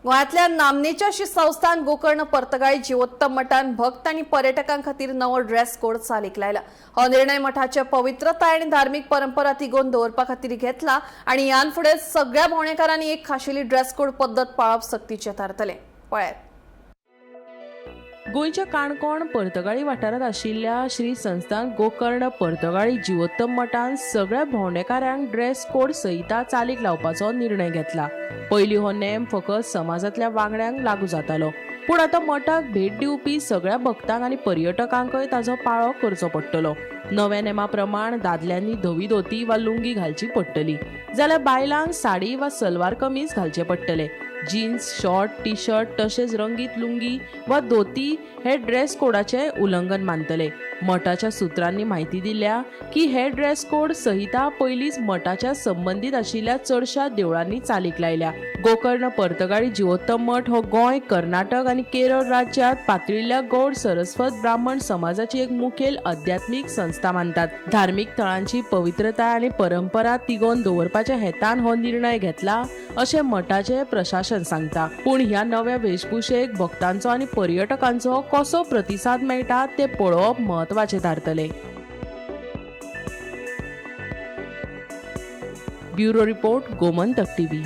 गोंयांतल्या नामनेच्या श्री संस्थान गोकर्ण पर्तगाळी जिवोत्तम मठान भक्त आनी पर्यटकां खातीर नवो ड्रेस कोड चालीक लायला. हो निर्णय मठाचे पवित्रताय आनी धार्मीक परंपरा तिगोवन दवरपा खातीर घेतला आनी ह्यान फुडें सगळ्या भोंवडेकारांनी एक खाशेली ड्रेस कोड पद्दत पाळप सक्तीचें थारतलें. पळयात. गोंयच्या काणकोण पर्तगाळी वाठारांत आशिल्ल्या श्री संस्थान गोकर्ण पर्तगाळी जिवोत्तम मठान सगळ्या भोंवडेकारांक ड्रेस कोड संहिता चालीक लावपाचो निर्णय घेतला. पयलीं हो नेम फकत समाजांतल्या वांगड्यांक लागू जातालो, पूण आतां मठाक भेट दिवपी सगळ्या भक्तांक आनी पर्यटकांकय ताजो पाळो करचो पडटलो. नव्या नेमा प्रमाण दादल्यांनी धवी धोती वा लुंगी घालची पडटली, जाल्यार बायलांक साडी वा सलवार कमीज घालचे पडटले. जीन्स, शॉर्ट, टी शर्ट तशेंच रंगीत लुंगी वा धोती हे ड्रेस कोडाचे उल्लंघन मानतले. मठाच्या सुत्रांनी म्हायती दिल्या की हे ड्रेस कोड संहिता पयलींच मठाच्या संबंदीत आशिल्ल्या चडशा देवळांनी चालीक लायल्या. गोकर्ण पर्तगाळी जिवोत्तम मठ हो गोंय, कर्नाटक आनी केरळ राज्यांत पातळिल्ल्या गौड सरस्वत ब्राह्मण समाजाची एक मुखेल अध्यात्मीक संस्था मानतात. धार्मीक थळांची पवित्रताय आनी परंपरा तिगोवन दवरपाच्या हेतान हो निर्णय घेतला अशें मठाचें प्रशासन सांगता. पूण ह्या नव्या वेशभूषेक भक्तांचो आनी पर्यटकांचो कसो प्रतिसाद मेळटा तें पळोवप म्हत्वाचें थारतलें. Bureau report, Gomantak TV.